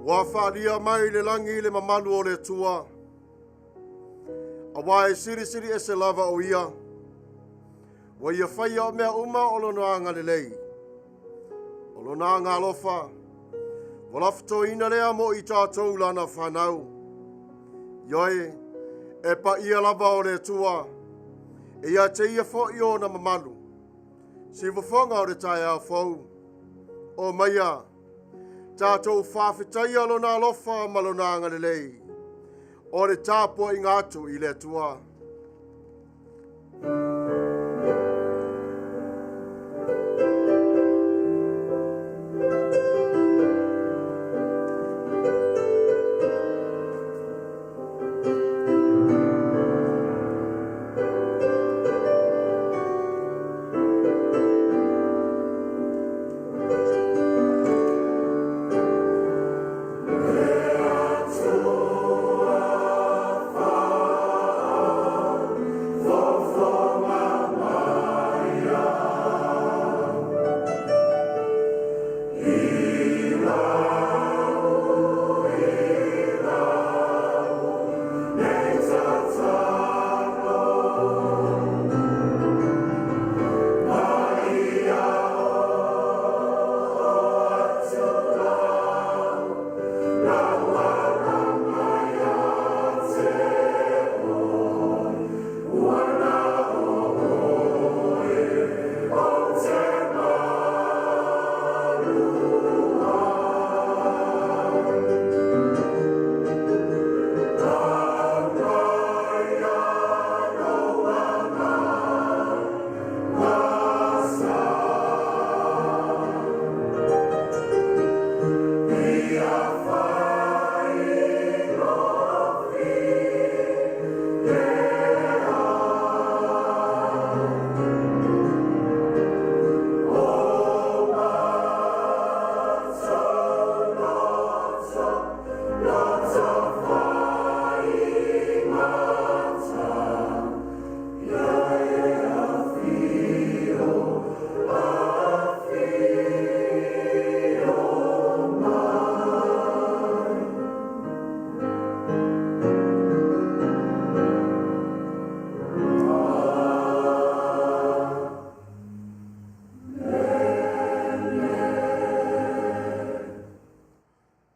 Ua faaalia mai le lagi le mamalu o le Atua, auā e silisili ese lava o Ia. Ua Ia faia o mea uma o Lona agalelei, o Lona agaalofa, ua lafatoina lea mo i tatou Lana fanau. Ioe, e paia lava o le Atua, e ia te Ia foi ona mamalu, siufofoga o le taeao fou. O maia, tatou faafetaia Lona alofa ma Lona agalelei, o le tapuaiga atu i le Atua.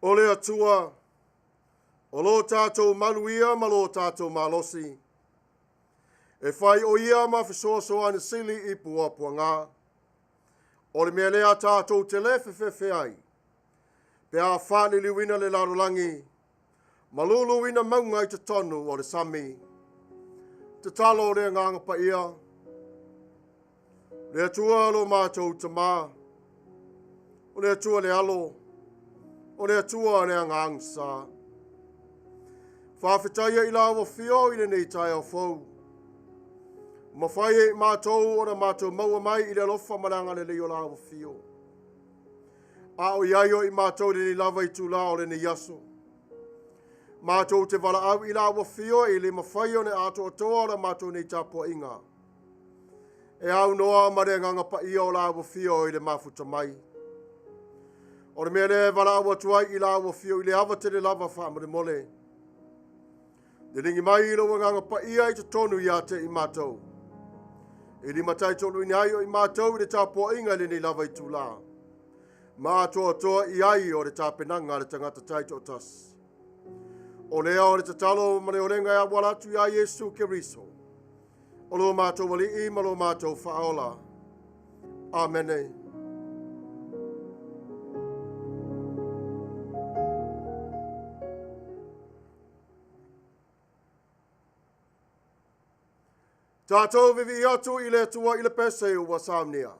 O le Atua, o lo tātou malu ia ma lo tātou malosi. E fai o ia ma fesoasoani sili i puapuaga. O le mea lea tātou te le fefefe ai, pe a faaliliuina le lalolagi, ma luluina mauga i totonu o le sami. Tatalo o le Agaga Paia, le Atua lo mātou Tamā, o le Atua le Alo, o le Atua le Agaga Sa. Faafetaia i la ua fio i lenei taeao fou. Mafai e i mātou ona mātou maua mai i le alofa ma le agalelei o la ua fio. A o iai o i mātou i lenei lava itulā o lenei aso. Mātou te valaau i la ua fio e le mafai ona atoatoa o la mātou nei tapuaiga. E aunoa ma le Agaga Paia o la ua fio i le mafuta mai. O le mea lea e valaau atu ai i la ua fio i le ava tele lava faamolemole. Liligi mai i lou Agaga Paia i totonu ia te i mātou. E limataitoluina ai o i mātou i le tapuaiga i lenei lava itulā. Ma atoatoa i ai o le tapenaga a le tagata taitoatasi. O lea o le tatalo ma le olega e auala atu iā Iesu Keriso, o lo mātou Alii ma lo mātou Faaola. Amene. Tātou vivii atu i le Atua i le pese ua saunia.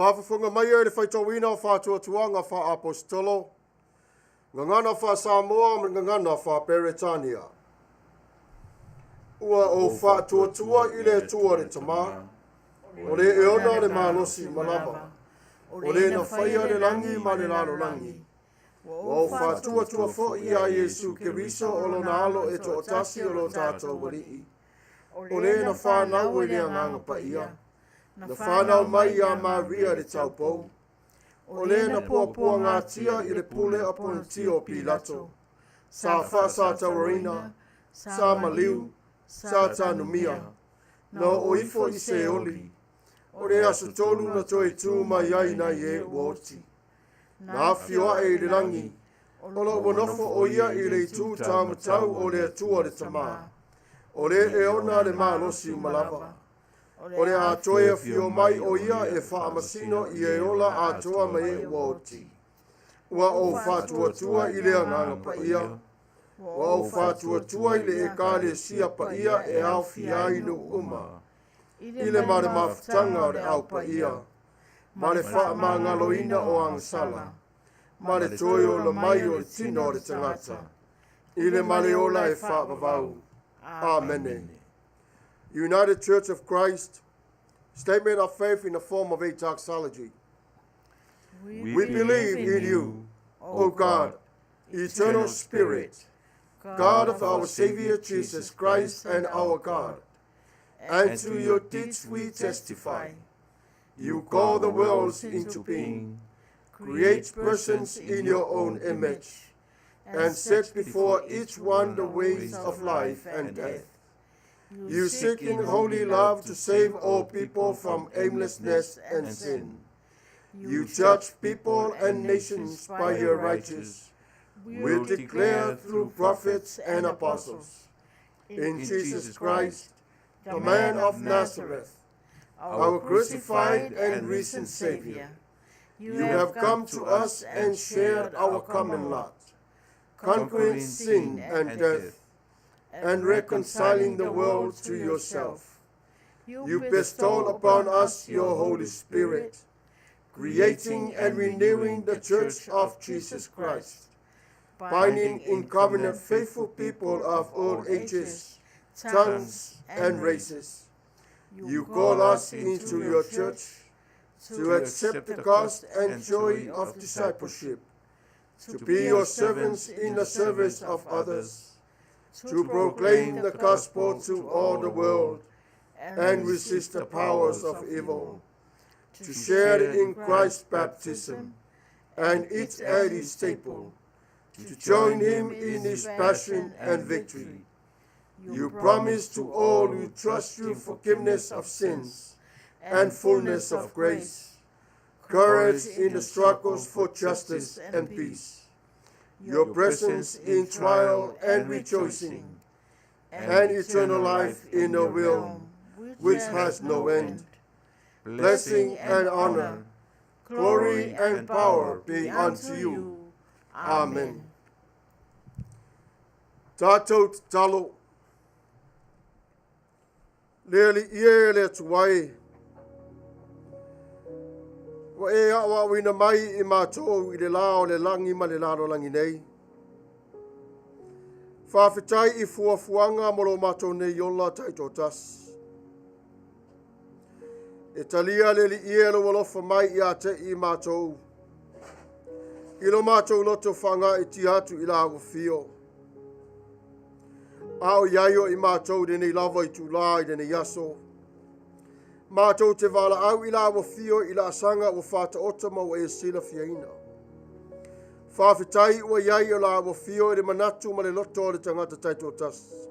Faafofoga mai e le faitauina o faatuatuaga faaapostolo, gagana faa-Samoa ma le gagana faa-Peretania. Ua ou faatuatua i le Atua le Tamā, o le e ona le malosi uma lava, o le na faia le lagi ma le lalolagi. Ua ou faatuatua foi iā Iesu Keriso o lona Alo e toatasi o lo tatou Alii, o le na fanau i le Agaga Paia, na fanau mai iā Maria le taupou, o le na puapuagatia i le pule a Ponetio Pilato, sa faasatauaina, sa maliu, sa tanumia, na oo ifo i Seoli, o le aso tolu na toe tu mai ai nai e ua oti. Na afio ae i le lagi, o lo ua nofo o ia i le itu taumatau o le Atua le Tamā, o le e ona le malosi uma lava. O le a toe afio mai o ia e faamasino i e ola atoa ma e ua oti. Ua ou faatuatua i le Agaga Paia, ua ou faatuatua i le Ekalesia Paia e aofia ai nuu uma, i le ma le mafutaga o le Au Paia, ma le faamagaloina o agasala, ma le toe ola mai o le tino o le tagata, i le ma le ola e faavavau. Amene. United Church of Christ, statement of faith in the form of a doxology. We believe in you, O God, eternal Spirit, God of our Savior Jesus Christ and our God, and to your deeds we testify. You call the worlds into being, create persons in your own image, and set before each one the ways of life and death. You seek in holy love to save all people from aimlessness and sin. You judge people and nations by your righteous will declare through prophets and apostles. In Jesus Christ, the man of Nazareth, our crucified and risen Savior, you have come to us and shared our common lot, conquering sin and death, and reconciling the world to yourself. You bestowed upon us your Holy Spirit, creating and renewing the Church of Jesus Christ, binding in covenant faithful people of all ages, tongues, and races. You call us into your church to accept the cost and joy of discipleship, to be your servants in the service of others, to proclaim the gospel to all the world and resist the powers of evil, to share in Christ's baptism and eat at his table, to join him in his passion and victory. You promise to all who trust you forgiveness of sins and fullness of grace, courage in the struggles for justice and peace, your presence in trial and rejoicing, and eternal life in a realm which has no end. Blessing and honor, glory and power be unto you. Amen. Tatou tatalo. Le Alii e, le Atua e, ua e aoaoina mai i matou i le la o le lagi ma le lalolagi nei. Faafetai i fuafuaga mo lo matou nei ola taitoatasi. E talia le Alii e lou alofa mai ia te i matou, i lo matou loto faagaeetia atu i lau afio. A o i ai o i matou i lenei lava itulā i lenei aso, matou te valaau i lau afio i laasaga ua faataoto ma ua e silafiaina. Faafetai ua i ai o lau afio i le manatu ma le loto o le tagata taitoatasi.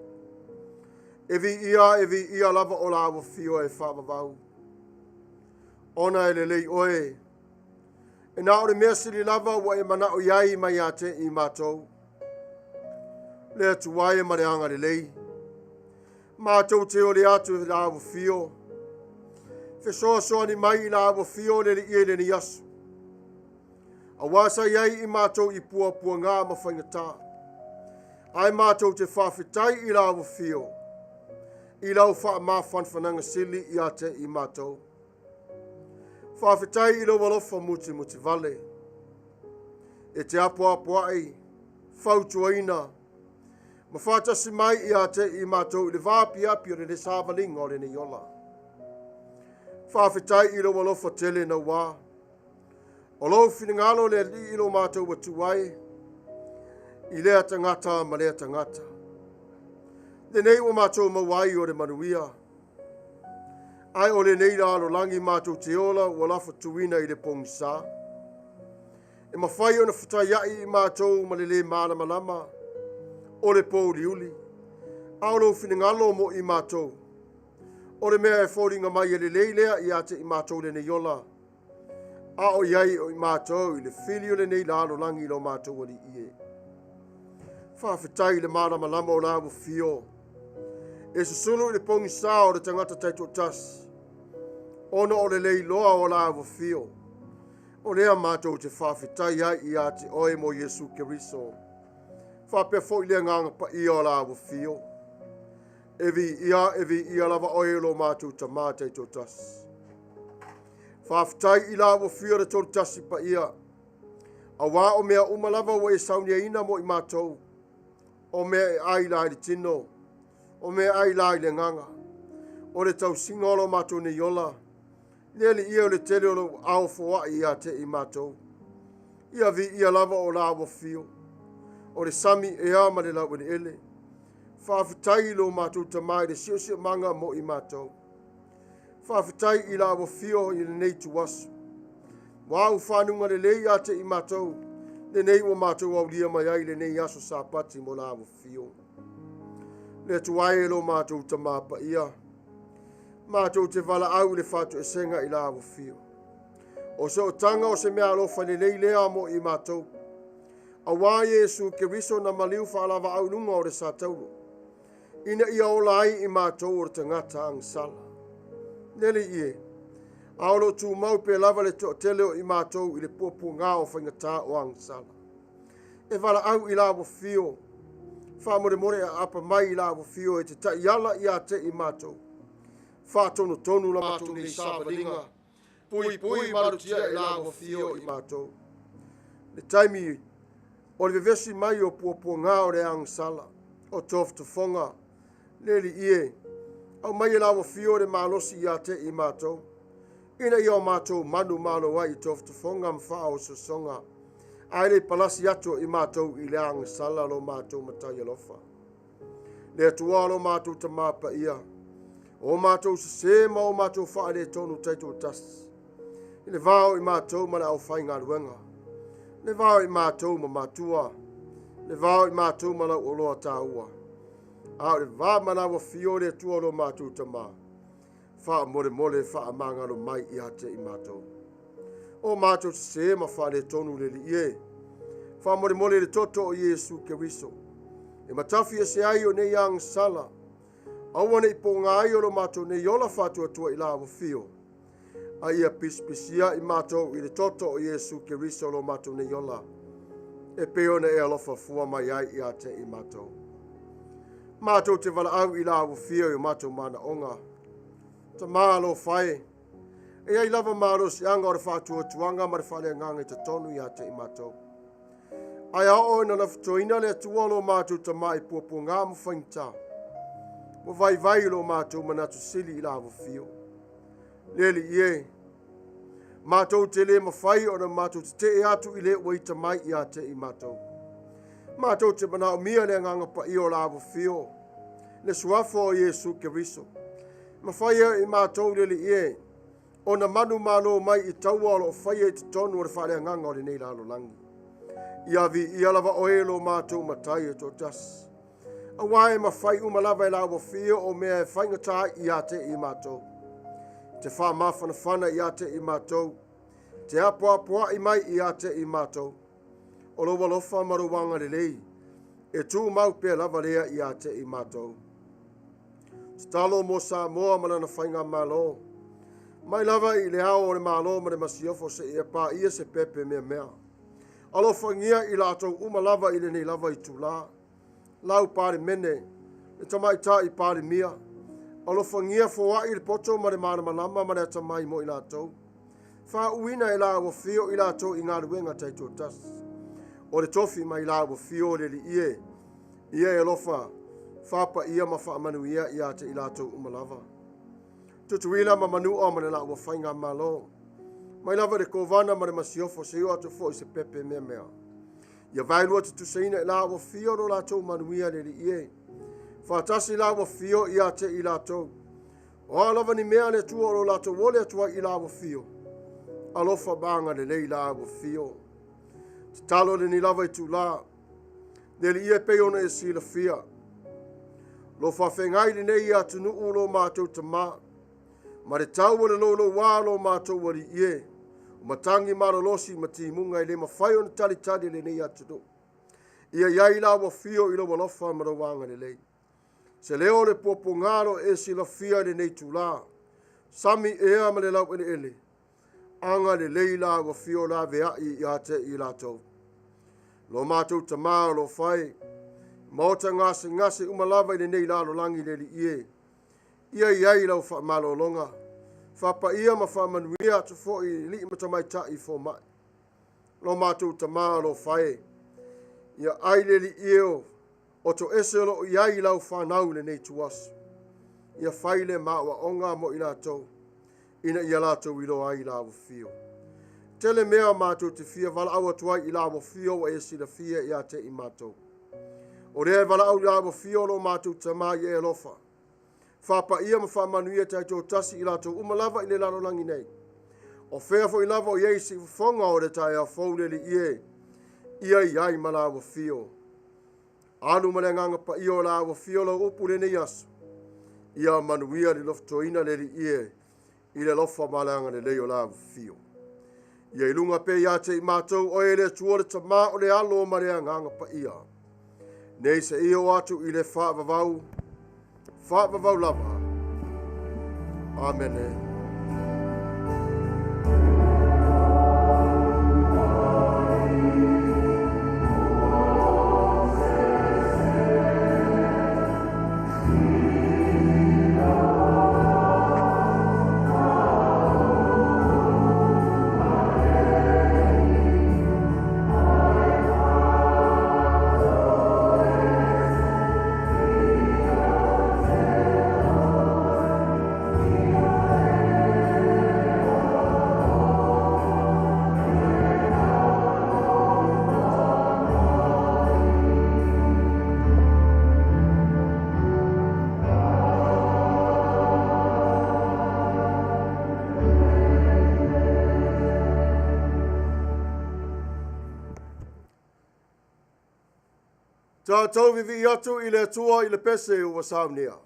E viia, e viia lava o lau afio e faavavau. Ona e lelei oe, e na o le mea sili lava ua e manao i ai mai ia te i matou. Le Atua e ma le agalelei, matou te oli atu i lau afio, fesoasoani mai i lau afio le Alii e i lenei aso. Auā sa i ai i matou i puapuaga ma faigata, ae matou te faafetai i lau afio, i lau faamafanafanaga sili ia te i matou. Faafetai i lou alofa mutimutivale e te apoapoai, fautuaina ma faatasi mai ia te i matou i le vaapiapi o lenei savaliga o lenei ola. Faafetai i lou alofa tele naua. O lou finagalo le Alii i lo matou atu ai, i lea tagata ma lea tagata. Lenei ua matou maua ai o le manuia, ae o lenei lalolagi matou te ola ua lafotuina i le pogisa. E mafai ona fetaiai i matou ma le lē malamalama o le pouliuli, a o lou finagalo mo i matou, o le mea e foliga mai e lelei lea ia te i matou lenei ola, a o i ai o i matou i le fili o lenei lalolagi i lo matou Alii e. Faafetai i le malamalama o la afio e susulu i le pogisa o le tagata taitoatasi, ona o le leiloa o la afio. O lea matou te faafetai ai ia te oe mo Iesu Keriso. Faapea foi le agaga paia o la afio. E viia lava oe lo matou tamā taitoatasi. Faafetai i la afio le tolu tasi paia. Auā o mea uma lava ua e sauniaina mo i matou. O mea e ai la i le tino, o mea e ai la i le agaga. O le tausiga o lo matou nei ola, le Alii e o le tele o lou ao foai ia te i matou. Ia viia lava o la afio, o le sami ea ma le laueleele. Faafetai i lo matou tamā i le siosiomaga mo i matou. Faafetai i la afio i lenei tuaso. Ua au whanunga le lei a te i matou, lenei ua matou aulia mai ai lenei aso Sapati mo la afio. Le Atua e lo matou tamā paia, matou te valaau i le fatoeseina i la afio. O se otaga o se mea alofa lelei lea mo i matou. Auā Iesu Keriso na maliu faalavaau i luga o le sataulo, ina ia ola ai i matou o le tagata agasala. Le Alii e, a o loo tumau pea lava le toatele o i matou i le puapuaga o faigata o agasala. E valaau i la afio, faamolemole aapa mai i la afio e te taiala ia te i matou. Faatonutonu la matou nei savaliga, puipui malutia i la afio i matou. Le taimi o le vevesi mai o puapuaga o le agasala, o tofotofoga, le Alii e, au mai e la afio le malosi ia te i matou, ina ia o matou manu malo ai i tofotofoga ma faaososoga, ae le palasi atu i matou i le agasala lo matou matai alofa. Le Atua lo matou tamā paia, o matou sesē ma o matou faaletonu taitoatasi, i le va o i matou ma le aufaigaluega, le va o i matou ma matua, le va o i matou ma lau oloa tāua, a o le va ma lau afio le Atua lo matou tamā, faamolemole faamagalo mai ia te i matou. O matou sesē ma faaletonu le Alii e, faamolemole le toto o Iesu Keriso, e matafi ese ai o nei agasala, aua nei pogā ai o lo matou nei ola faatuatua i la afio, a ia pisipisia i matou i le toto o Iesu Keriso lo matou nei ola, e pei ona e alofa fua mai ai ia te i matou. Matou te valaau i la afio i o matou manaoga. Tamā alofa e, e ai lava malosiaga o le faatuatuaga ma le faaleagaga i totonu ia te i matou. Ae a oo ina lafotoina le Atua lo matou tamā i puapuaga ma faigata, ua vaivai lo matou manatu sili i la afio. Le Alii e, matou te le mafai ona matou tetee atu i le ua ita mai ia te i matou. Matou te manaomia le agaga paia o la afio, le suafa o Iesu Keriso. Mafai e i matou le Alii e, ona manu malo mai i taua o loo faia i totonu o le faaleagaga o lenei lalolagi. Ia viia lava oe lo matou matai e toatasi. Auā e mafai uma lava e la afio o mea e faigata ai ia te i matou. Te faamafanafana ia te i matou, te apoapoai mai ia te i matou. O lou alofa ma lou agalelei, e tumau pea lava lea ia te i matou. Tatalo mo Samoa ma lana faigamalo. Mai lava i le ao o le malo ma le masiofo seia paia se pepe meamea. Alofagia i latou uma lava i lenei lava itulā. Lau Palemene, le tamaitai Palemia, alofagia foai le poto ma le malamalama ma le atamai mo i latou. Faauuina e la ua fio i latou i galuega taitoatasi. O le tofi mai la ua fio o le Alii e, ia e alofa, faapaia ma faamanuia ia te i latou uma lava. Tutuila ma Manua ma le laua faigamalo. Mai lava i le Kovana ma le Masiofo seia oo atu foi i se pepe meamea. Ia vaelua tutusaina i la ua fio lo latou manuia le Alii e. Faatasi la ua fio ia te i latou. O a lava ni mea a le Atua o lo latou ole atu ai i la ua fio. Alofa ma agalelei la ua fio. Tatalo lenei lava itula. Le Alii e pei ona e silafia. Lo faafeagai lenei atunuu lo matou tamā. Ma le tau o le loulouā lo matou Alii e. O matagi malolosi ma timuga e le mafai ona talitali e lenei atunuu. Ia i ai la ua fio i lou alofa ma lou agalelei. Se leo o le puapuaga lo e silafia i lenei itula. Sami ea ma le laueleele. Agalelei la ua fio laveai ia te i latou. Lo matou tamā o lo fai. Maota gasegase uma lava i lenei lalolagi le Alii e. Ia i ai lau faamalologa. Faapaia ma faamanuia atu foi i alii ma tamaitai fomai. Lo matou tamā o lo fai. Ia ai le Alii e o toese o lo o i ai lau fanau i lenei ituaso. Ia fai le maoaoga mo i latou, ina ia latou iloa ai la ua fio. Tele mea matou te fia valaau atu ai i la ua fio ua e silafia ia te i matou. O lea e valaau i la ua fio lo matou tamā ia e alofa. Faapaia ma faamanuia taitoatasi i latou uma lava i le lalolagi nei. O fea foi lava o i ai siufofoga o le taeao fou le Alii e, ia i ai ma la ua fio. Alu ma le agaga paia o la ua fio lau upu lenei aso. Ia manuia le lofotoina le Alii e, i le alofa ma le agalelei o la ua fio. Ia i luga pea ia te i matou oe le Atua le Tamā o le Alo ma le Agaga Paia. Nei seia oo atu i le faavavau, faavavau lava. Amene. Tatou vivii atu i le Atua i le pese ua saunia.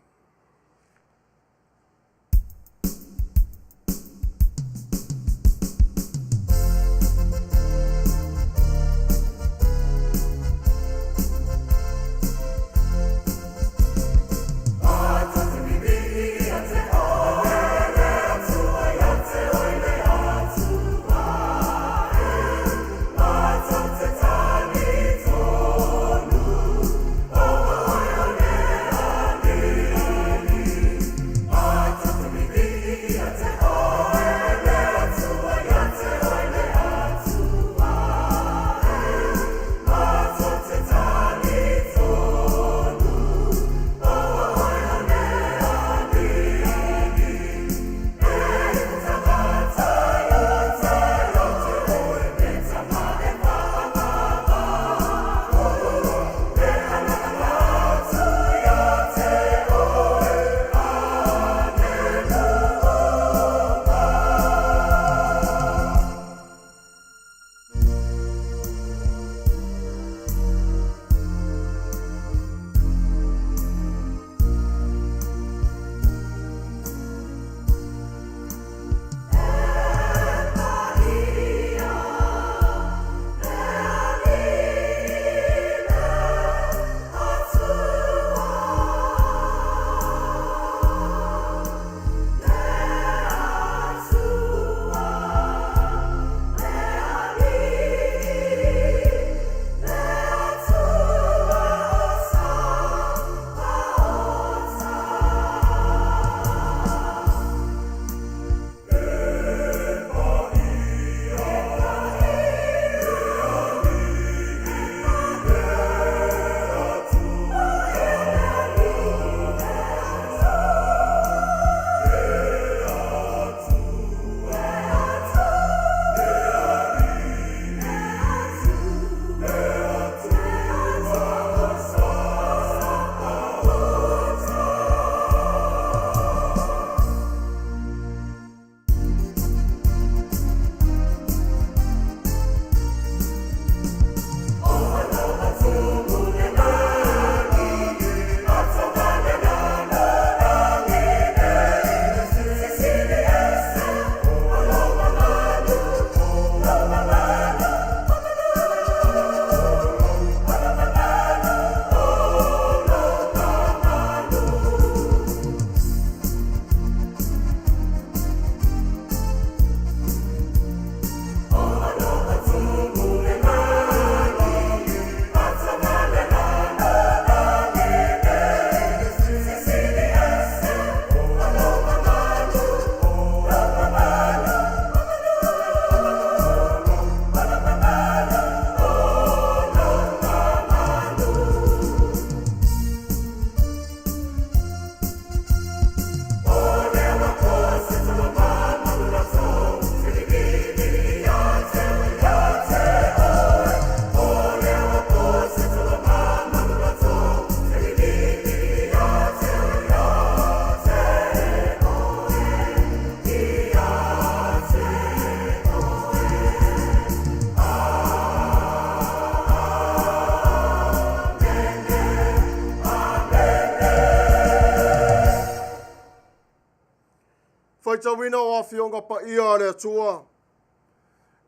Faitauina o Afioga Paia a le Atua,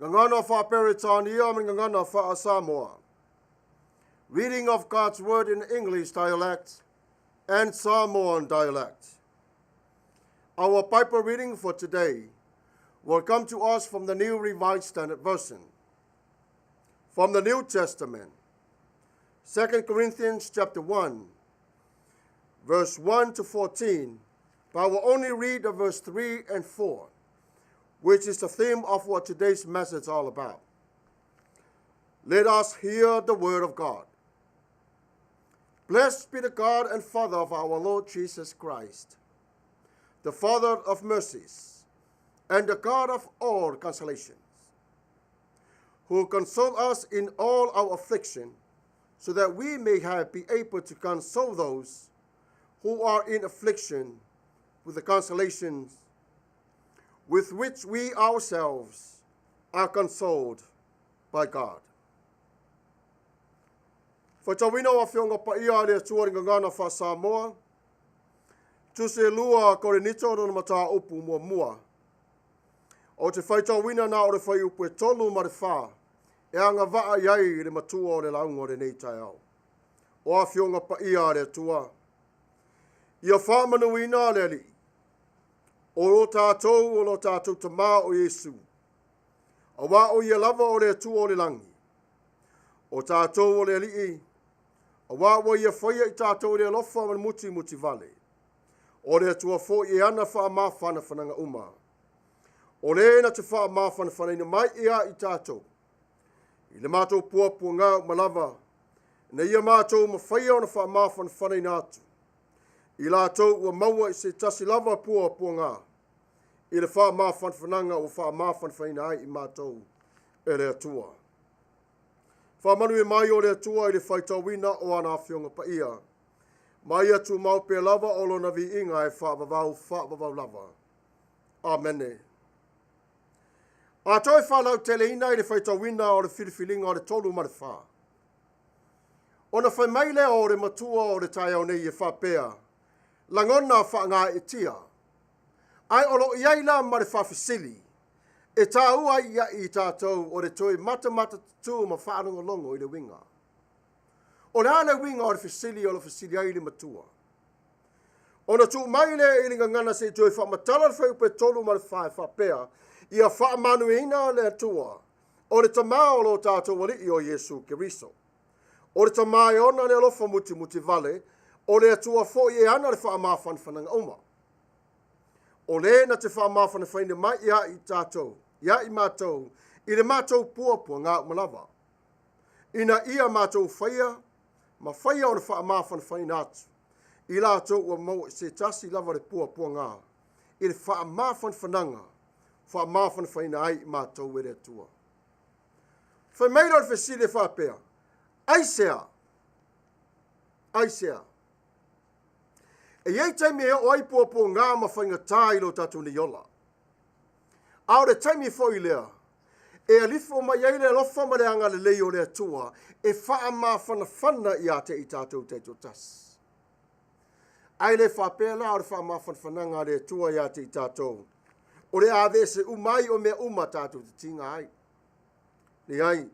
Gagana Faa-Peretania ma le Gagana Faa-Samoa. Reading of God's Word in English dialect and Samoan dialect. Our Bible reading for today will come to us from the New Revised Standard Version. From the New Testament, 2 Corinthians chapter 1, verse 1 to 14, but I will only read the verse 3 and 4, which is the theme of what today's message is all about. Let us hear the word of God. Blessed be the God and Father of our Lord Jesus Christ, the Father of mercies, and the God of all consolations, who console us in all our affliction, so that we may be able to console those who are in affliction with the consolations with which we ourselves are consoled by God. Faitauina o Afioga Paia a le Atua i le Gagana Faa-Samoa, Tusi e lua a Korinito lona mataupu muamua. Ou te faitauina na o le fuaiupu e 3 ma le 4 e agavaa i ai le matua o le lauga o lenei taeao. O Afioga Paia a le Atua, ia faamanuina le Alii, o lo tatou o lo tatou Tamā o Iesu, auā o ia lava o le Atua o le lagi. O tatou o le Alii, auā ua ia faia i tatou i le alofa ma le mutimutivale. O le Atua foi e ana faamafanafanaga uma. O le na te faamafanafanaina mai ia i tatou, i le matou puapuaga uma lava, ina ia matou mafaia ona faamafanafanaina atu, i latou ua maua i se tasi lava puapuaga, i le faamafanafanaga ua faamafanafanaina ai i matou e le Atua. Faamanuia mai o le Atua i le faitauina o ana Afioga Paia, ma ia tumau pea lava o lona viiga e faavavau faavavau lava. Amene. A toe faalauteleina i le faitauina o le filifiliga o le 3 ma le 4. Ona fai mai lea o le matua o le taeao nei e faapea, lagona faagaeetia, ai o lo o i ai la ma le faafesili, e tāua ai ia i tatou o le toe matamata tutū ma faalogologo i le uiga. O le a le uiga o le fesili o lo fesili ai le matua. Ona tuu mai le i le gagana se i toe faamatala le fuaiupu e 3 ma le 4 e faapea, ia faamanuiaina le Atua, o le Tamā o lo tatou Alii o Iesu Keriso. O le Tamā e ona le alofa mutimutivale, o le Atua foi e ana le faamafanafanaga uma. O le na te faamafanafanaina mai ia i tatou, ia i matou, i le matou puapuaga uma lava. Ina ia matou faia, ma faia o le faamafanafanaina atu, i latou ua maua i se tasi lava le puapuaga, i le faamafanafanaga, faamafanafanaina ai i matou e le Atua. Fai mai lea o le fesili e faapea, aisea? Aisea? E i ai taimi e oo ai puapuaga ma faigata i lo tatou nei ola. A o le taimi foi lea, e alifo mai ai le alofa ma le agalelei o le Atua e faamafanafana ia te i tatou taitoatasi. Ai le faapea la o le faamafanafanaga a le Atua ia te i tatou, o le aveese uma ai o mea uma tatou te tiga ai. Leai,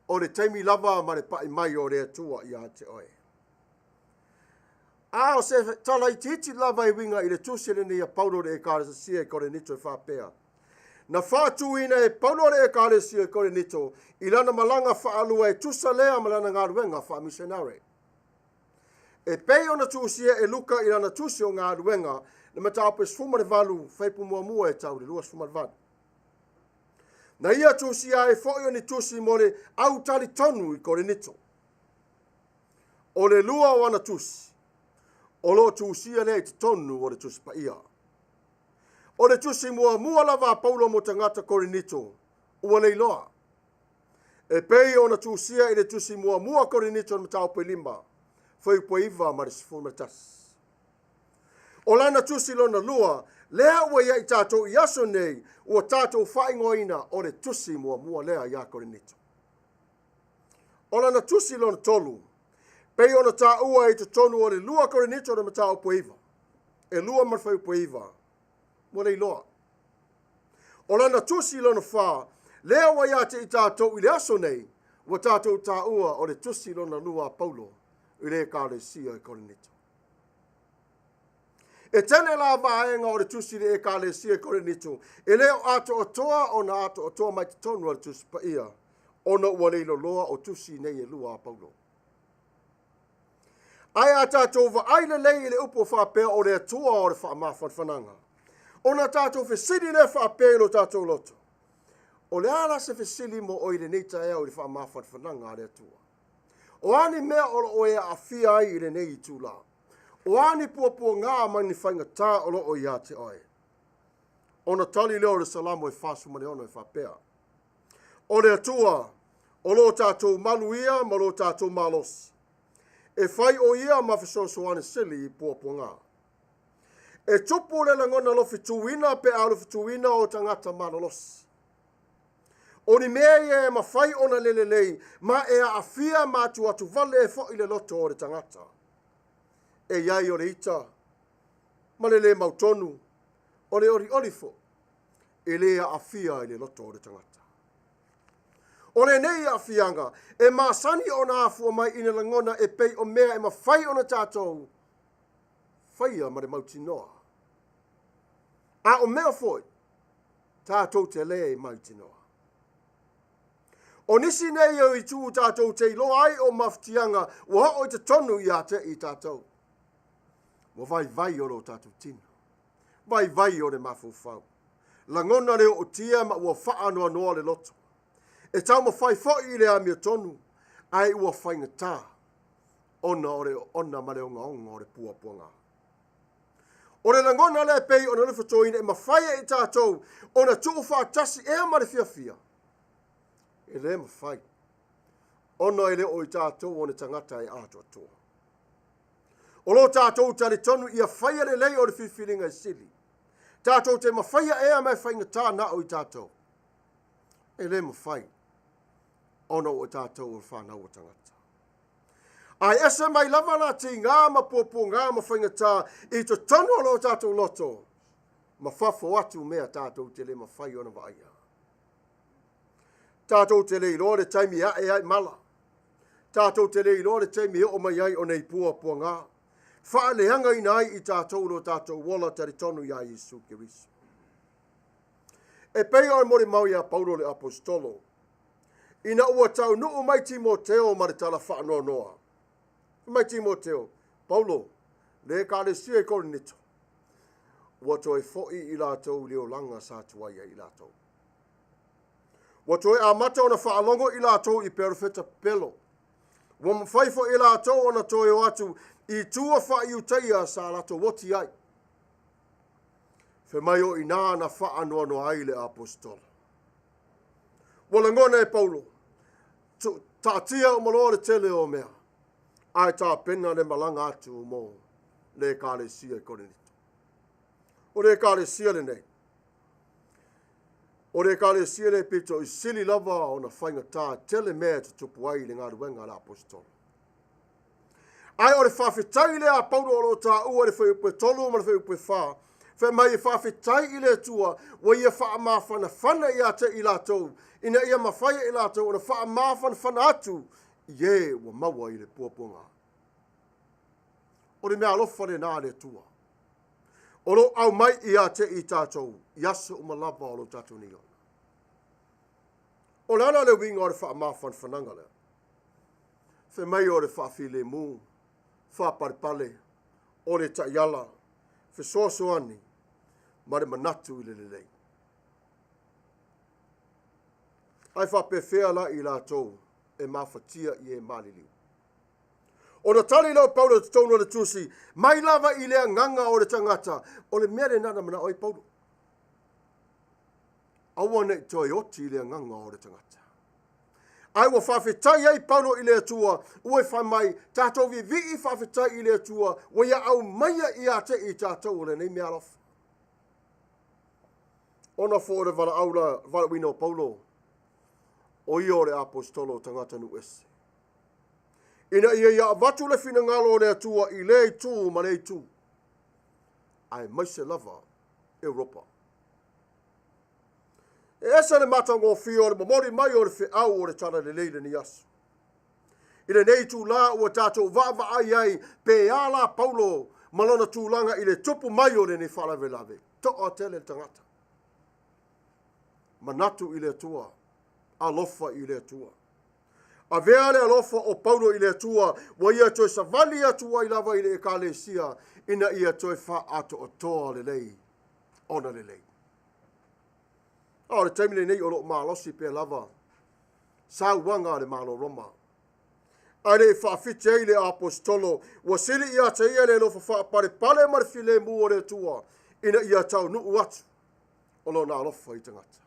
o le taimi lava ma le pai mai o le Atua ia te oe. A o se tala itiiti lava e uiga i le tusi lenei a Paulo i le Ekalesia i Korinito e faapea, na faatuina e Paulo le Ekalesia i Korinito i lana malaga faalua e tusa lea ma lana galuega faamisionare. E pei ona tusia e Luka i lana tusi o galuega le mataupu e 18 fuaiupu muamua e tau i le 28. Na ia tusia ai foi o ni tusi mo le au talitonu i Korinito. O le lua o ana tusi, o lo o tusia lea i totonu o le Tusi Paia. O le tusi muamua lava a Paulo mo tagata Korinito, ua leiloa. E pei ona tusia i le tusi muamua Korinito le mataupu e 5, fuaiupu e 9 ma le 11. O lana tusi lona lua, lea ua ia i tatou i aso nei, ua tatou faaigoaina o le tusi muamua lea ia Korinito. O lana tusi lona tolu, pei ona taua i totonu o le 2 Korinito le mataupu e 9, e 2 ma le fuaiupu e 9. Ua le iloa. O lana tusi lona fa, lea ua ia te i tatou i le aso nei, ua tatou taua o le tusi lona lua a Paulo i le Ekalesia i Korinito. E tele la vaega o le tusi i le Ekalesia i Korinito e le o atoatoa ona atoatoa mai totonu o le tusi paia, ona ua le iloloa o tusi nei e lua a Paulo. Ae a tatou vaai lelei i le upu faapea o le Atua o le faamafanafanaga, ona tatou fesili lea faapea i lo tatou loto, o le a la se fesili mo oe i lenei taeao i le faamafanafanaga a le Atua? O a ni mea o lo o e aafia ai i lenei itula? O a ni puapuaga ma ni faigata o lo o ia te oe? Ona tali lea o le Salamo e 46 e faapea, O le Atua, o lo tatou malu ia ma lo tatou malosi. E fai o ia ma fesoasoani sili i puapuaga. E tupu le lagona lofituina pe a lofituina o tagata malolosi. O ni mea ia e mafai ona le lelei ma e aafia ma atuatuvale ai foi le loto o le tagata. E i ai o le ita ma le le mautonu, o le olioli foi e le aafia i le loto o le tagata. O lenei aafiaga e masani ona afua mai i ni lagona e pei o mea e mafai ona tatou faia ma le mautinoa. A o mea foi, tatou te le mautinoa. O nisi nei o itu tatou te iloa ai o mafatiaga ua oo i totonu ia te i tatou. Ua vaivai o lo tatou tino. Vaivai o le mafaufau. Lagona le ootia ma ua faanoanoa le loto. E taumafai foi i le amiotonu, ae ua faigata ona o le oona ma le ogaoga o le puapuaga. O le lagona lea e pei ona lofetoina e mafai e i tatou ona tuufaatasi ea ma le fiafia, e le mafai, ona e le o i tatou o ni tagata e atoatoa. O lo tatou talitonu ia faia lelei o le filifiliga e sili. Tatou te mafaia ea ma e faigata na o i tatou. E le mafai, ona o i tatou o le fanau a tagata. Ae ese mai lava la tiga ma puapuaga ma faigata i totonu o lo tatou loto, ma fafo atu mea tatou te le mafai ona vaaia. Tatou te le iloa le taimi e ae ai mala. Tatou te le iloa le taimi e oo mai ai o nei puapuaga. Faaleagaina ai i tatou lo tatou ola talitonu iā Iesu Keriso. E pei o le molimau iā Paulo le Aposetolo, ina ua taunuu mai Timoteo ma le tala faanoanoa. Fai mai Timoteo, Paulo, le Ekalesia i Korinito, ua toe foi i latou i le olaga sa tuai ai i latou. Ua toe amata ona faalogo i latou i perofeta pepelo. Ua mafai foi e latou ona toe o atu i tua faa-Iutaia sa latou oti ai. Fai mai o i inā na faanoanoa ai le aposetolo. Ua lagona e Paulo, taatia uma loa le tele o mea, ae tapena le malaga atu mo le Ekalesia i Korinito. O le Ekalesia lenei, o le Ekalesia le pito i sili lava ona faigata tele mea e tutupu ai i le galuega a le aposetolo. Ae o le faafetai lea a Paulo o lo o taua i le fuaiupu e 3 ma le fuaiupu e 4, fai mai e faafetai i le Atua ua ia faamafanafana ia te i latou, ina ia mafai e i latou ona faamafanafana atu i e ua maua i le puapuaga. O le mea alofa lena a le Atua o lo o aumai ia te i tatou i aso uma lava o lo tatou nei ola. O le a la le uiga o le faamafanafanaga lea? Fai mai o le faafilemu, faapalepale, o le taiala, fesoasoani ma le manatu i le lelei. Ae faapefea la i latou e mafatia i e maliliu? Ona tali lea o Paulo i totonu o le tusi, mai lava i le agaga o le tagata, o le mea lena na manao ai Paulo. Aua ne i toe oti i le agaga o le tagata. Ae ua faafetai ai Paulo i le Atua, ua fai mai, tatou vivii faafetai i le Atua, ua ia aumaia ia te i tatou o lenei mea alofa. Ona foi o le valaau la, valaauina o Paulo, o ia o le aposetolo o tagata nuu ese. Ina ia ia avatu le finagalo o le Atua i lea itu ma lea itu, aemaise lava Europa. E ese le matagofie o le momoli mai o le feau o le Talalelei i lenei aso. I lenei itulā ua tatou vaavaai ai pe a la Paulo ma lona tulaga i le tupu mai o lenei faalavelave, toatele le tagata. Manatu i le Atua, alofa i le Atua. Avea le alofa o Paulo i le Atua ua ia toe savali atu ai lava i le Ekalesia ina ia toe faaatoatoa lelei ona lelei. A o le taimi lenei o lo o malosi pea lava sauaga a le Malo Roma. Ae le i faafiti ai le Aposetolo, ua sili ia te ia le alofa faapalepale ma le filemu o le Atua ina ia taunuu atu o lona alofa i tagata.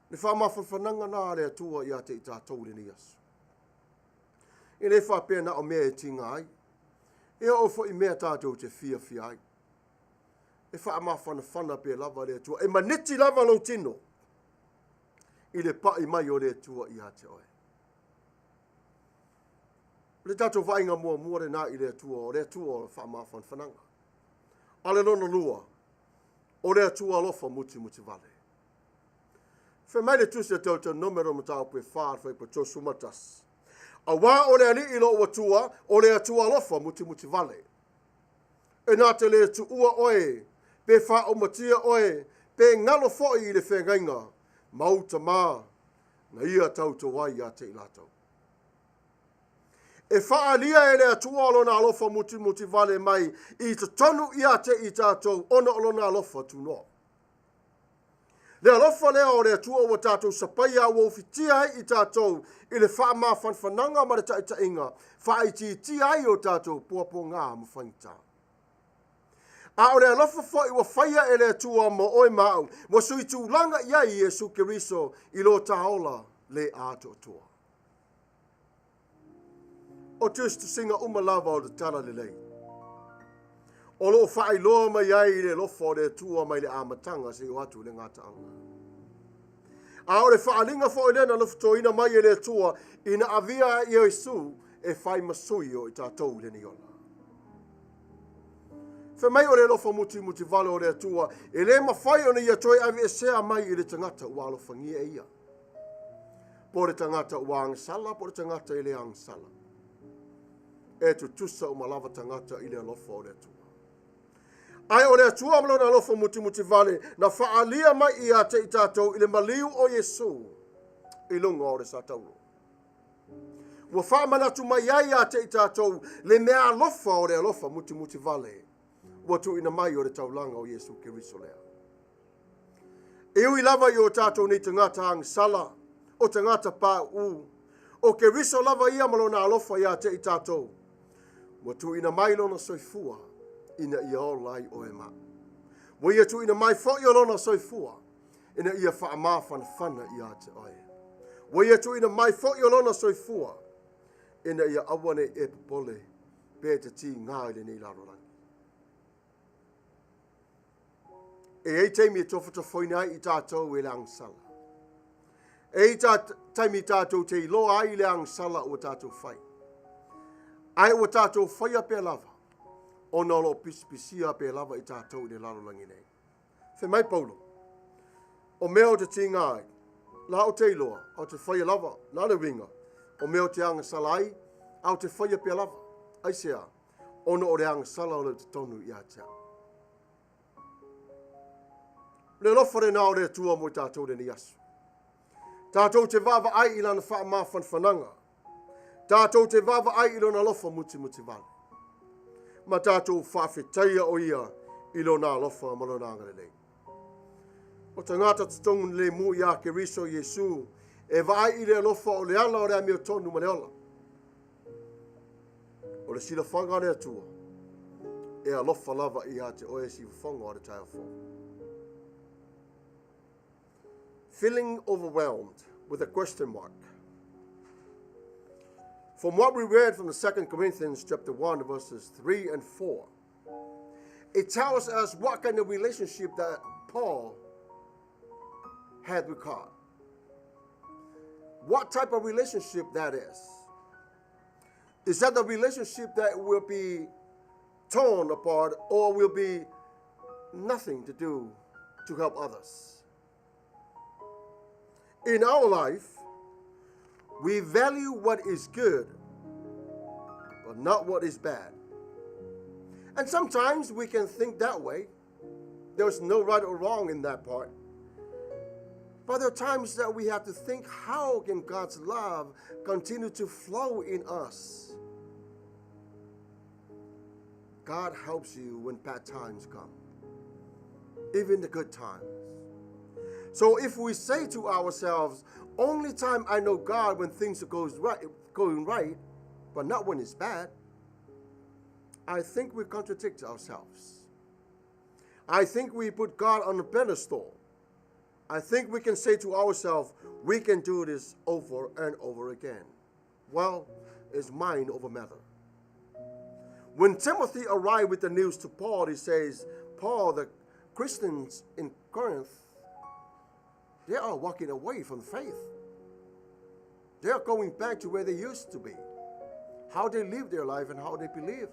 Le faamafanafanaga na a le Atua ia te i tatou i lenei aso. E le faapea na o mea e tiga ai, e oo foi i mea tatou te fiafia ai. E faamafanafana pea lava le Atua. E maniti lava lou tino i le pai mai o le Atua ia te oe. O le tatou vaaiga muamua lena i le Atua, o le Atua o le faamafanafanaga. A le lona lua, o le Atua alofa mutimutivale. Fai mai le tusi a Teuteronome lona mataupu e 4, le fuaiupu 31. Auā o le Alii lou Atua, o le Atua alofa mutimutivale. E na te le tuua oe, pe faaumatia oe, pe galo foi i le feagaiga ma ou tamā na ia tauto ai ia te i latou. E faaalia e le Atua lona alofa mutimutivale mai i totonu ia te i tatou ona o lona alofa tunoa. Le alofa lea o le Atua ua tatou sapaia ua ufitia ai i tatou i le faamafanafanaga ma le taitaiga, faaitiitia ai o tatou puapuaga ma faigata. A o le alofa foi ua faia e le Atua mo oe ma au, ua sui tulaga i ai Iesu Keriso i lo ta ola le atoatoa. O tusitusiga uma lava o le Talalelei, o lo o faailoa mai ai i le alofa o le Atua mai le amataga seia oo atu i le gataaga. A o le faaaliga foi lea na lofotoina mai e le Atua ina avia ai Iesu e fai ma sui o i tatou i lenei ola. Fai mai o le alofa mutimutivale o le Atua e le mafai ona ia toe aveesea mai i le tagata ua alofagia e ia. Po o le tagata ua agasala, po o le tagata e le agasala. E tutusa uma lava tagata i le alofa o le Atua. Ae o le Atua ma lona alofa mutimutivale na faaalia mai ia te i tatou i le maliu o Iesu i luga o le satauro. Ua faamanatu mai ai ia te i tatou le mea alofa o le alofa mutimutivale ua tuuina mai o le taulaga o Iesu Keriso lea. E ui lava i o tatou nei tagata agasala, o tagata pauu, o Keriso lava ia ma lona alofa ia te i tatou, ua tuuina mai lona soifua ina ia ola ai oe ma au. Ua ia tuuina mai foi o lona soifua ina ia faamafanafana ia te oe. Ua ia tuuina mai foi o lona soifua ina ia aua ne i e popole pe te tigā i lenei lalolagi. E i ai taimi e tofotofoina ai i tatou e le agasala. E i ai taimi tatou te iloa ai le agasala ua tatou fai. Ae ua tatou faia pea lava, ona o lo o pisipisia pea lava i tatou i le lalolagi nei. Fai mai Paulo, o mea ou te tiga ai, la ou te iloa, a ou te faia lava, la le uiga, o mea ou te agasala ai, a ou te faia pea lava. Aisea? Ona o le agasala o lo o i totonu ia te au. Le alofa lena o le Atua mo i tatou lenei aso. Tatou te vaavaai i lana faamafanafanaga. Tatou te vaavaai i lona alofa mutimutivale. Ma tatou faafetaia o ia i lona alofa ma lona agalelei. O tagata totogi lemu iā Keriso Iesu e vaai i le alofa o le ala o le amiotonu ma le ola. O le silafaga a le Atua e alofa lava ia te oe siufofoga o le taeao fou. Feeling overwhelmed with a question mark. From what we read from the 2 Corinthians chapter 1 verses 3 and 4, it tells us what kind of relationship that Paul had with God. What type of relationship that is. Is that the relationship that will be torn apart or will be nothing to do to help others. In our life, we value what is good, but not what is bad. And sometimes we can think that way. There's no right or wrong in that part. But there are times that we have to think, how can God's love continue to flow in us? God helps you when bad times come, even the good times. So if we say to ourselves, only time I know God when things are going right, but not when it's bad, I think we contradict ourselves. I think we put God on a pedestal. I think we can say to ourselves, we can do this over and over again. Well, it's mind over matter. When Timothy arrived with the news to Paul, he says, Paul, the Christians in Corinth, they are walking away from faith. They are going back to where they used to be, how they live their life and how they believe.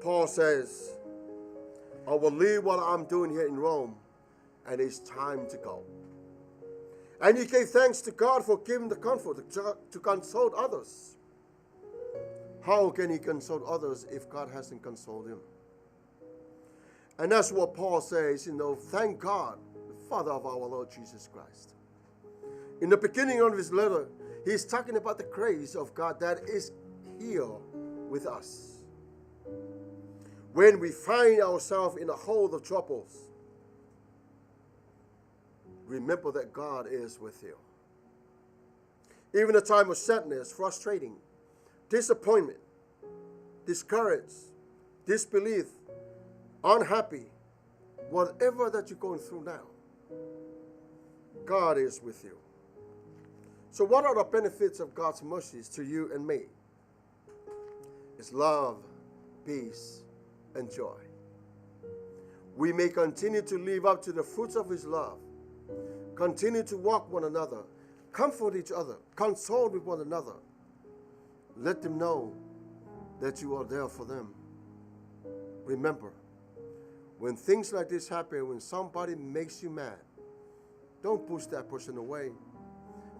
Paul says, I will leave what I'm doing here in Rome, and it's time to go. And he gave thanks to God for giving the comfort to console others. How can he console others if God hasn't consoled him? And that's what Paul says, thank God, the Father of our Lord Jesus Christ. In the beginning of his letter, he's talking about the grace of God that is here with us. When we find ourselves in a hole of troubles, remember that God is with you. Even a time of sadness, frustrating, disappointment, discouraged, disbelief, unhappy, whatever that you're going through now, God is with you. So what are the benefits of God's mercies to you and me? It's love, peace, and joy. We may continue to live up to the fruits of His love, continue to walk one another, comfort each other, console with one another. Let them know that you are there for them. Remember, when things like this happen, when somebody makes you mad, don't push that person away,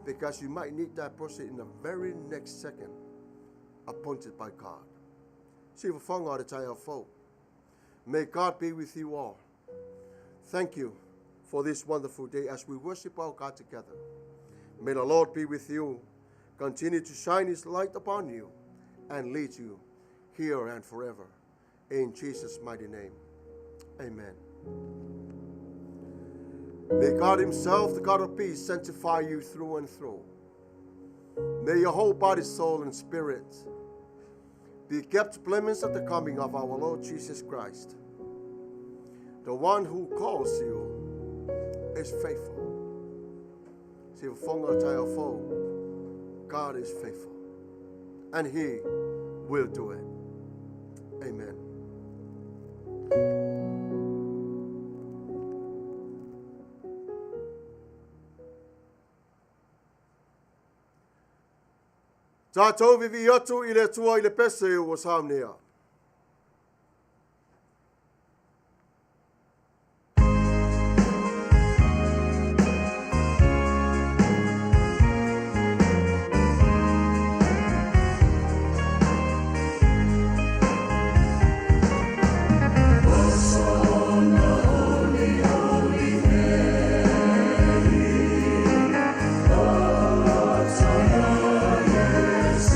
because you might need that person in the very next second, appointed by God. May God be with you all. Thank you for this wonderful day as we worship our God together. May the Lord be with you, continue to shine His light upon you, and lead you here and forever. In Jesus' mighty name, amen. May God Himself, the God of peace, sanctify you through and through. May your whole body, soul, and spirit be kept blameless at the coming of our Lord Jesus Christ. The one who calls you is faithful. God is faithful, and He will do it. Amen. Tātou vivi atu i le tua i le pese o Samnea. Yes.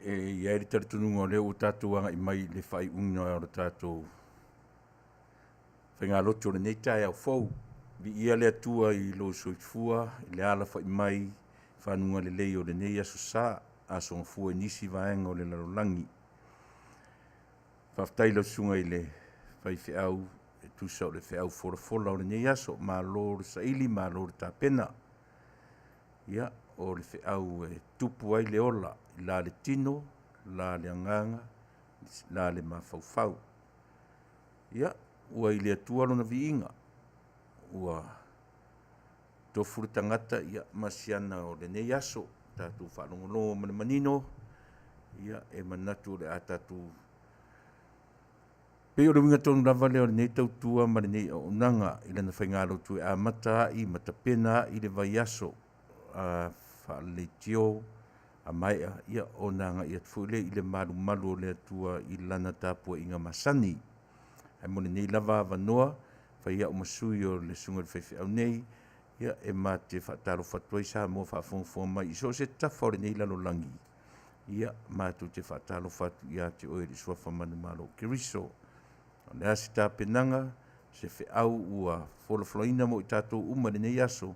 E i ai le talitonuga o lea ua tatou agai mai i le faaiuga o le tatou faigalotu o lenei taeao fou. Viia le Atua i lou soifua i le alafai mai i fanuga lelei o lenei Aso Sa, Aso Gafua i nisi vaega o le lalolagi. Faafetai i lau Susuga i le faifeau e tusa o le feau folafola o lenei aso. Malo le saili malo le tapena. Ia, o le feau e tupu ai le ola, la le tino, la le agaga, la le mafaufau. Ia, ua i le Atua lona viiga, ua tofu le tagata ia ma siana o lenei aso, tatou faalogologo ma le manino, ia e manatu o le a tatou pei o le uiga tonu lava lea o lenei tautua ma lenei auaunaga i lana faigalotu e amata ai ma tapena ai le vaiaso a faaleitio a maea, ia ona agai atu foi lea i le malumalu o le Atua i lana tapuaiga masani. Ae mo lenei lava avanoa, fai au ma sui o le Susuga i le Faifeau nei, ia e ma te faatalofa atu ai Samoa faafogafoga mai i so o se tafa o lenei lalolagi, ia matou te faatalofa atu ia te oe i le Suafa manumalo o Keriso. O le a se tapenaga, se feau ua folafolaina mo i tatou uma i lenei aso,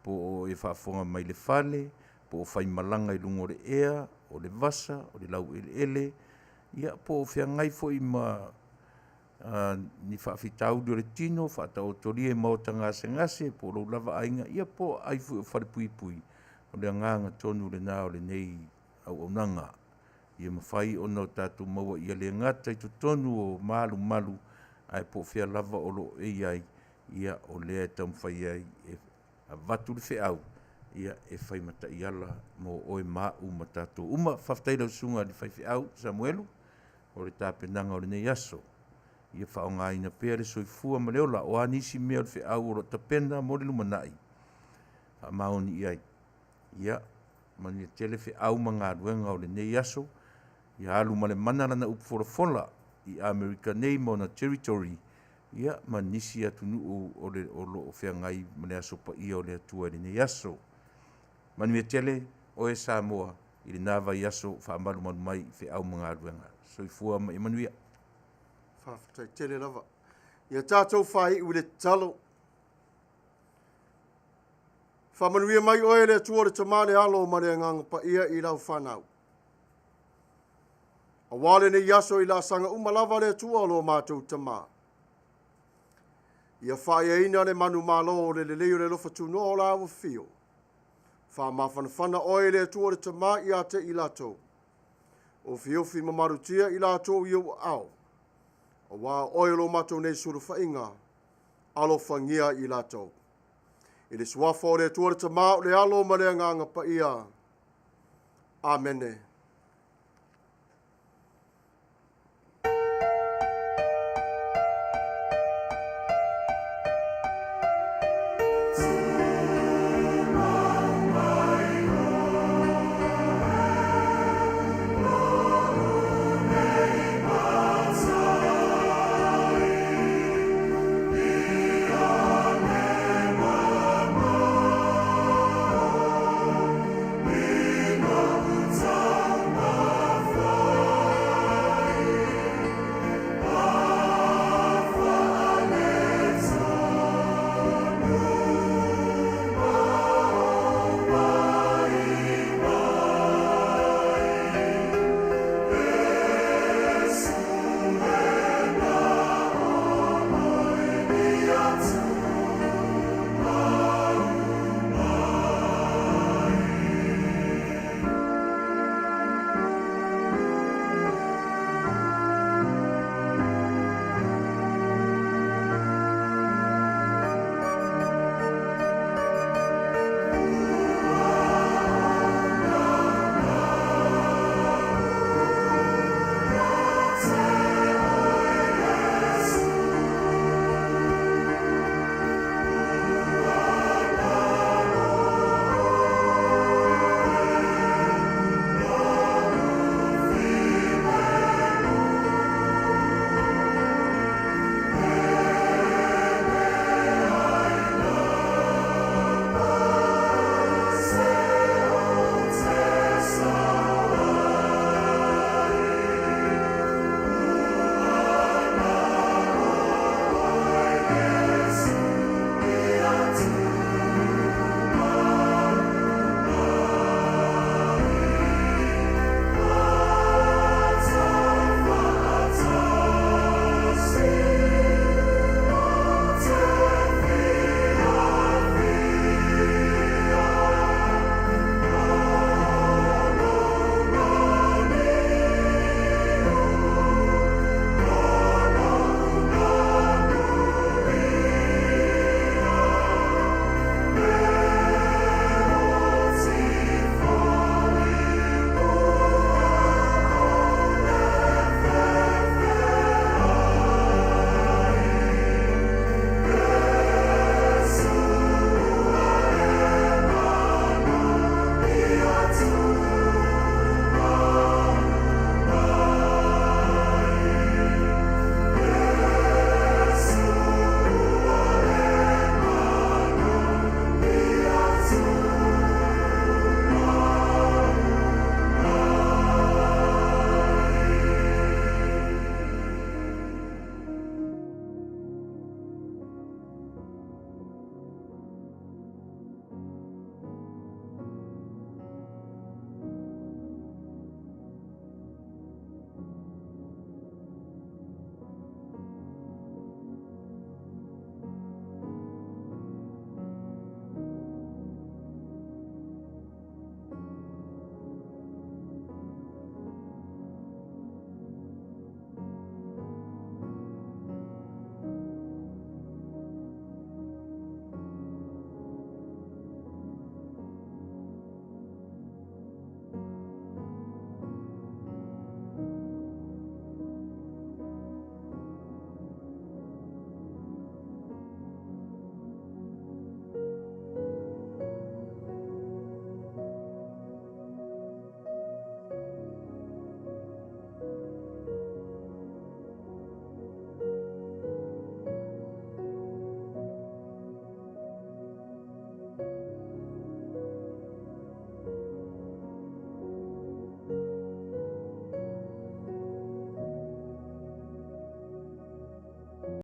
po o e faafofoga mai le fale, po o faimalaga i luga o le ea, o le vasa, o le laueleele, ia po o feagai foi ma ni faafitauli o le tino, faataotolia i maota gasegase, po o lou lava aiga, ia po o aai foi o falepuipui, o le agaga tonu lena o lenei auaunaga, ia mafai ona o tatou maua ia le gata i totonu o malumalu, ae po o fea lava o lo o e i ai, ia o lea e taumafai ai e avatu le feau, ia e fai ma taiala mo oe ma au ma tatou uma. Faafetai i lau Susuga i le Faifeau Samuelu o le tapenaga o lenei aso. Ia faaaogaina pea le soifua ma le ola. O a nisi mea o le feau o lo o tapena mo le lumanai, faamaoni i ai. Ia manuia tele feau ma galuega o lenei aso. Ia alu ma le mana lana upu folafola i Amerika nei ma ona territory, ia ma nisi atunuu o le o lo o feagai ma le aso paia o le Atua i lenei aso. Manuia tele oe Samoa i lena vaiaso faamalumalu mai i feau ma galuega. Soifua ma ia manuia. Faafetai tele lava. Ia tatou faaiu i le tatalo. Faamanuia mai oe le Atua le Tama le Alo ma le Agaga Paia i lau fanau. Aua lenei aso i laasaga uma lava le Atua o lo matou Tama. Ia faaeaina le manumalo o le lelei o le alofa tunoa o la afio. Faamafanafana oe le Atua le Tama ia te i latou. Ofiofi ma malutia i latou i ou aao. Aua oe o lo matou nei sulufaiga, alofagia i latou. I le suafa o le Atua le Tama o le Alo ma le Agaga Paia. Amene.